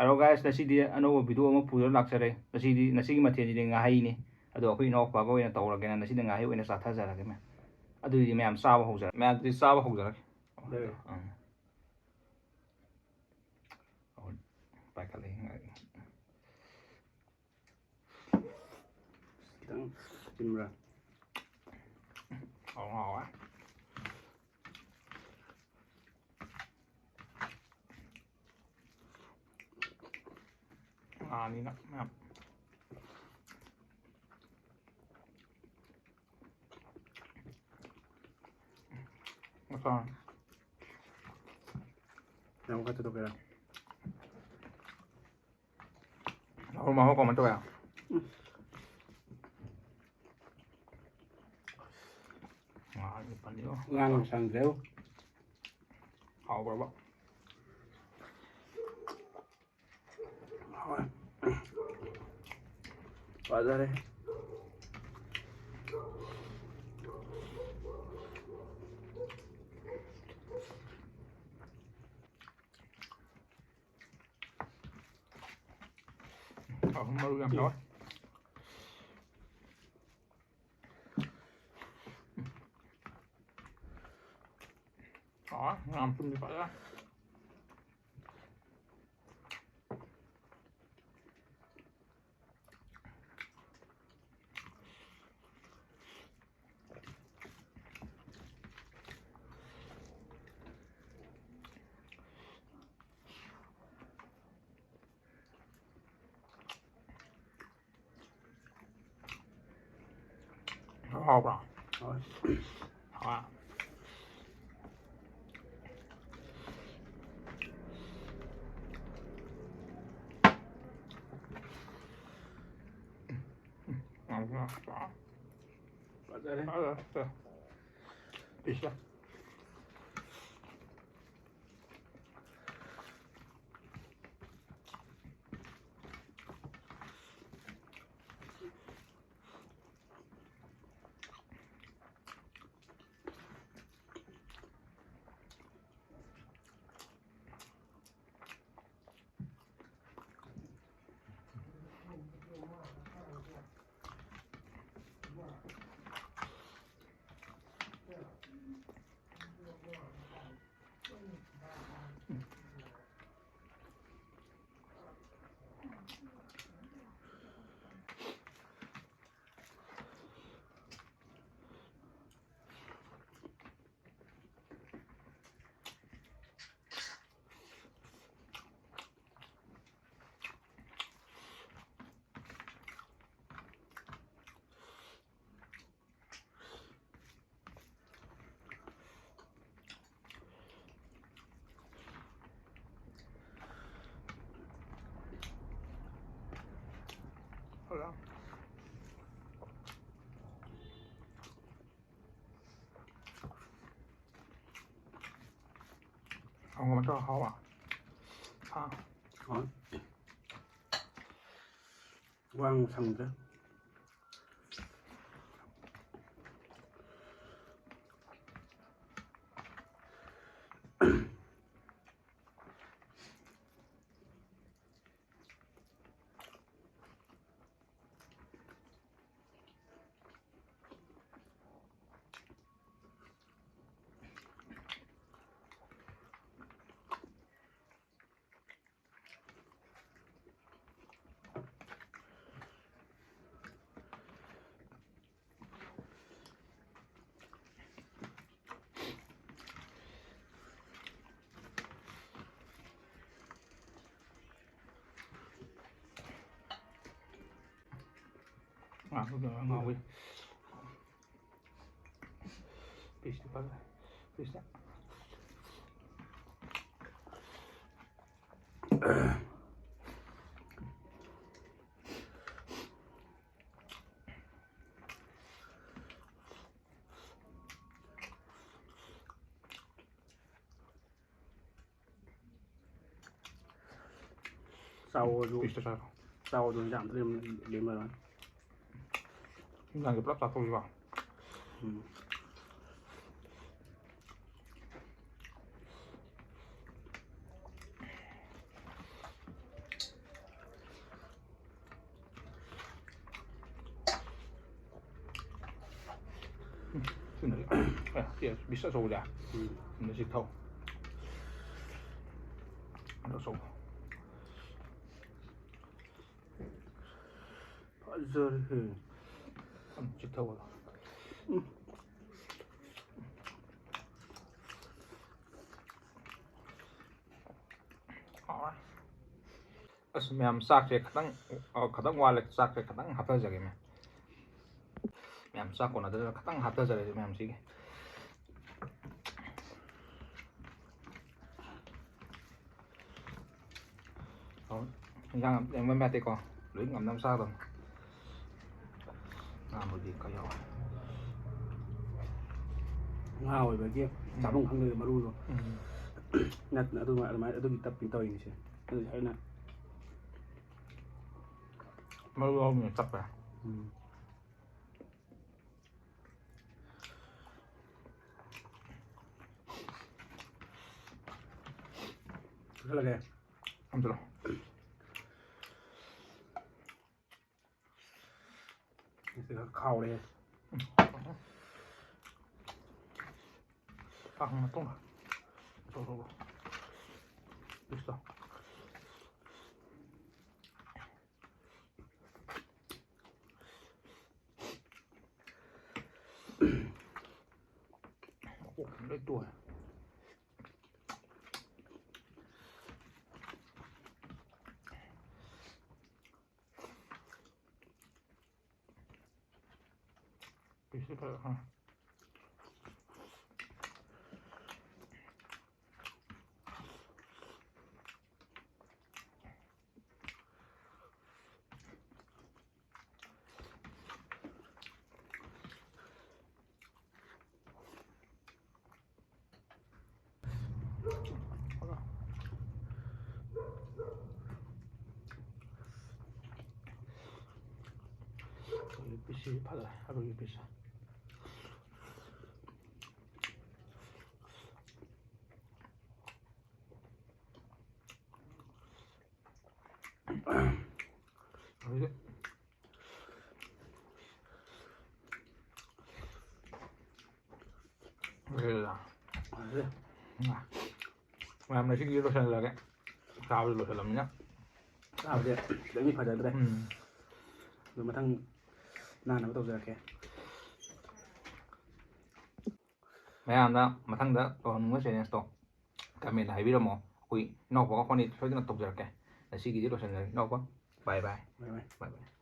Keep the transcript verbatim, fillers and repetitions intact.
ꯑꯗꯣ guys, ꯉꯁꯤꯗꯤ ꯑꯅꯧꯕ video ꯑꯃ ꯄꯨꯗꯨꯅ ꯂꯥꯛꯆꯔꯦ꯫ ꯉꯁꯤꯗꯤ, ꯉꯁꯤꯒꯤ ꯃꯊꯦꯜꯁꯤꯗꯤ ꯉꯥꯍꯩꯅꯤ꯫ ꯑꯗꯣ ꯑꯩꯈꯣꯏ ꯏꯅꯥꯎꯄꯥꯒ ꯑꯣꯏꯅ ꯇꯧꯔꯒꯦꯅ ꯉꯁꯤꯗꯤ ꯉꯥꯍꯩ ꯑꯣꯏꯅ ꯆꯥꯊꯖꯔꯒꯦ ꯃꯌꯥꯝ꯫ ꯑꯗꯨꯗꯤ ꯃꯌꯥꯝ ꯆꯥꯕ ꯍꯧꯖꯔꯒꯦ꯫ ꯃꯌꯥꯝꯗꯨꯗꯤ ꯆꯥꯕ ꯍꯧꯖꯔꯒꯦ꯫ ꯌꯥꯏꯌꯦ꯫ ꯎꯝ꯫ ꯑꯣ, ꯄꯥꯏꯈꯠꯂꯛꯑꯦ꯫ ꯈꯤꯇꯪ ꯆꯤꯟꯕ꯭ꯔꯥ? ꯍꯥꯎ, ꯍꯥꯎꯋꯦ꯫ ꯉꯥꯅꯤꯅ ꯃꯌꯥꯝ꯫ ꯃꯁꯥ꯫ ꯌꯥꯝ ꯀꯟꯅ ꯇꯧꯒꯦꯔꯥ? ꯑꯍꯨꯝ ꯑꯃ comment ꯇꯧꯋꯦ꯫ ꯉꯥꯒꯤ ꯄꯟꯗꯤꯌꯣ꯫ ꯉꯥꯡꯕ ꯁꯪꯗ꯭ꯔꯦꯕꯨ꯫ ꯍꯥꯎꯕ꯭ꯔꯕ? ꯍꯥꯎꯋꯦ꯫ ꯐꯖꯔꯦ꯫ ꯑꯍꯨꯝ ꯃꯔꯨ ꯌꯥꯝ ꯌꯥꯎꯋꯦ꯫ ꯑꯥ, ꯉꯥ ꯃꯇꯨꯝꯗꯤ ꯐꯖꯔꯦ꯫ ꯍꯥꯎꯕ꯭ꯔꯣ? ꯍꯥꯎꯋꯦ꯫ ꯍꯥꯎꯋꯦ꯫ ꯐꯖꯔꯦ꯫ ꯐꯖꯔꯦ꯫ ꯄꯤꯁ꯫ ꯀꯥꯡꯉꯧ ꯑꯃ ꯇꯧꯔ ꯍꯥꯎꯕ꯫ ꯑꯥ꯫ ꯍꯣꯏ꯫ ꯋꯥ ꯉꯥꯡꯕ ꯁꯪꯗ꯭ꯔꯦ꯫ ꯉꯥ ꯉꯥꯎꯋꯤ꯫ ꯄꯤꯁꯇꯤ ꯐꯖꯩ꯫ ꯄꯤꯁꯇꯤ꯫ ꯆꯥꯎꯑꯣꯁꯨ, ꯄꯤꯁꯇ ꯆꯥꯔꯣ꯫ ꯆꯥꯎꯑꯣꯁꯨ ꯌꯥꯝ ꯂꯦꯝ-, ꯂꯦꯝꯃꯔꯣꯏ꯫ ꯏꯟꯖꯥꯡꯁꯦ ꯄꯨꯂꯞ ꯆꯥꯊꯣꯛꯈꯤꯕ꯫ ꯎꯝ꯫ ꯁꯤꯅ, ꯑꯦ, ꯁꯤ ꯄꯤꯁ ꯑꯆꯧꯕꯁꯦ꯫ ꯎꯝ꯫ ꯁꯤꯅ ꯁꯤ ꯊꯧ꯫ ꯑꯗꯣ ꯑꯆꯧꯕ꯫ ꯐꯖꯔꯦꯍꯦ꯫ ꯎꯝ, ꯁꯤ ꯊꯧ꯫ ꯎꯝ꯫ ꯍꯥꯎꯔꯦ꯫ ꯑꯁ, ꯃꯌꯥꯝ, ꯆꯥꯛꯁꯦ ꯈꯤꯇꯪ, ꯑ, ꯈꯤꯇꯪ ꯋꯥꯠꯂꯦ꯫ ꯆꯥꯛꯁꯦ ꯈꯤꯇꯪ ꯍꯥꯞꯊꯖꯒꯦ, ꯃꯌꯥꯝ꯫ ꯃꯌꯥꯝ, ꯆꯥꯛ ꯀꯣꯟꯅꯗꯗꯅ ꯈꯤꯇꯪ ꯍꯥꯞꯊꯖꯔꯒꯦ ꯃꯌꯥꯝꯁꯤꯒꯤ꯫ ꯑꯧ, ꯏꯟꯖꯥꯡ ꯑꯝꯇ ꯂꯦꯝꯕ ꯌꯥꯗꯦꯀꯣ꯫ ꯂꯣꯏ ꯉꯝꯅꯕ ꯆꯥꯒꯗꯕꯅꯤ꯫ ꯉꯥꯕꯨꯗꯤ ꯈꯔ ꯌꯥꯎꯋꯦ꯫ ꯉꯥ ꯑꯣꯏꯕꯒꯤ ꯎꯝ꯫ ꯆꯥꯐꯝ ꯈꯪꯗꯕ ꯃꯔꯨꯗꯣ꯫ ꯎꯝ꯫ ꯅꯠ-, ꯑꯗꯨꯃꯥꯏ-, ꯑꯗꯨꯃꯥꯏꯅ, ꯑꯗꯨꯒꯤ ꯇꯞꯄꯤ ꯇꯧꯔꯤꯅꯤꯁꯦ꯫ ꯑꯗꯨꯗꯤ ꯑꯩꯅ ꯃꯔꯨ ꯌꯥꯎꯕꯅꯤꯅ ꯆꯞꯄꯦ꯫ ꯎꯝ꯫ ꯀꯛꯊꯠꯂꯒꯦ꯫ ꯑꯝꯇꯗꯣ꯫ ꯁꯤꯗ ꯈꯥꯎꯔꯦ꯫ ꯄꯥꯛ ꯃꯇꯨꯡ꯫ ꯇꯧ, ꯇꯧ, ꯇꯧ꯫ ꯄꯤꯁꯇꯣ꯫ ꯃꯀꯣꯛ ꯂꯣꯏ ꯇꯣꯏ꯫ ꯄꯤꯁꯇꯤ ꯐꯖꯅ ꯍꯥꯎꯋꯦ꯫ ꯄꯤꯁꯁꯤ ꯐꯖꯔꯦ, ꯑꯗꯨꯒꯤ ꯄꯤꯁꯁꯦ꯫ ꯑꯗꯨꯗꯤ ꯂꯣꯏꯔꯦꯗꯅ꯫ ꯐꯖꯔꯦ꯫ ꯃꯌꯥꯝ ꯉꯁꯤꯒꯤꯗꯤ ꯂꯣꯏꯁꯤꯜꯂꯒꯦ꯫ ꯆꯥꯕꯁꯨ ꯂꯣꯏꯁꯤꯜꯂꯝꯅꯤꯅ꯫ ꯆꯥꯕꯁꯦ ꯈꯤꯇꯪꯗꯤ ꯐꯖꯗ꯭ꯔꯦ꯫ ꯎꯝ꯫ ꯑꯗꯨ ꯃꯊꯪ ꯅꯥꯟꯅꯕ ꯇꯧꯖꯔꯛꯀꯦ꯫ ꯃꯌꯥꯝꯅ ꯃꯊꯪꯗ ꯇꯧꯍꯟꯅꯤꯡꯕ ꯆꯦꯂꯦꯟꯖꯇꯣ ꯀꯃꯦꯟꯗ ꯍꯥꯏꯕꯤꯔꯝꯃꯣ꯫ ꯑꯩꯈꯣꯏ ꯏꯅꯥꯎꯄꯥꯒ ꯑꯩꯈꯣꯏꯅꯤ ꯁꯣꯏꯗꯅ ꯇꯧꯖꯔꯛꯀꯦ꯫ ꯉꯁꯤꯒꯤꯗꯤ ꯂꯣꯏꯁꯤꯟꯖꯔꯒꯦ ꯏꯅꯥꯎꯄꯥ꯫ ꯕꯥꯏ ꯕꯥꯏ꯫ ꯕꯥꯏ ꯕꯥꯏ꯫ ꯕꯥꯏ ꯕꯥꯏ꯫